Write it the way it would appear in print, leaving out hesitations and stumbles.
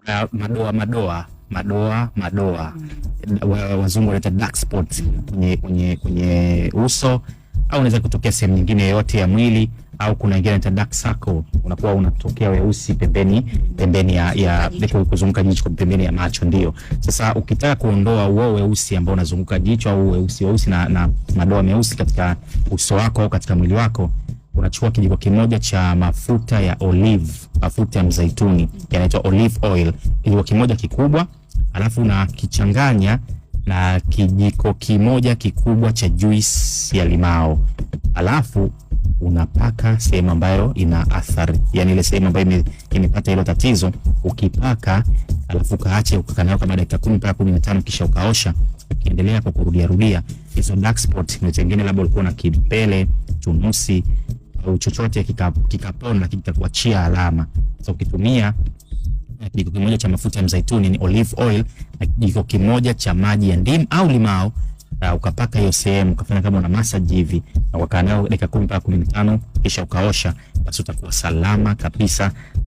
Kuna madoa madoa madoa madoa, wazungu wanaita dark spots kwenye uso, au unaweza kutokea sehemu nyingine yoyote ya mwili, au kuna wengine wanaita dark circle, unakuwa unatokea weusi pembeni pembeni ya kuzunguka jicho, pembeni ya macho. Ndio sasa ukitaka kuondoa huo weusi ambao unazunguka jicho au weusi weusi na madoa meusi katika uso wako au katika mwili wako, unachukua kijiko kimoja cha mafuta ya olive, mafuta ya mzaituni yanaitwa olive oil, kijiko kimoja kikubwa, alafu unakichanganya na kijiko kimoja kikubwa cha juice ya limao, alafu unapaka sehemu ambayo ina athari, yani ile sehemu ambayo imepata hilo tatizo. Ukipaka alafu ukaache ukakaa nayo kama dakika 10 mpaka 15, kisha ukaosha, ukiendelea kwa kurudia rudia, hizo dark spot, na chengine labda ulikuwa na kipele, chunusi au chochote kikapona, lakini kitakuachia alama. So ukitumia kijiko kimoja cha mafuta ya mzaituni ni olive oil na kijiko kimoja cha maji ya ndimu au limao, ukapaka hiyo sehemu, ukafanya kama una massage hivi na ukakaa nayo dakika 10 mpaka 15, kisha ukaosha, basi utakuwa salama kabisa.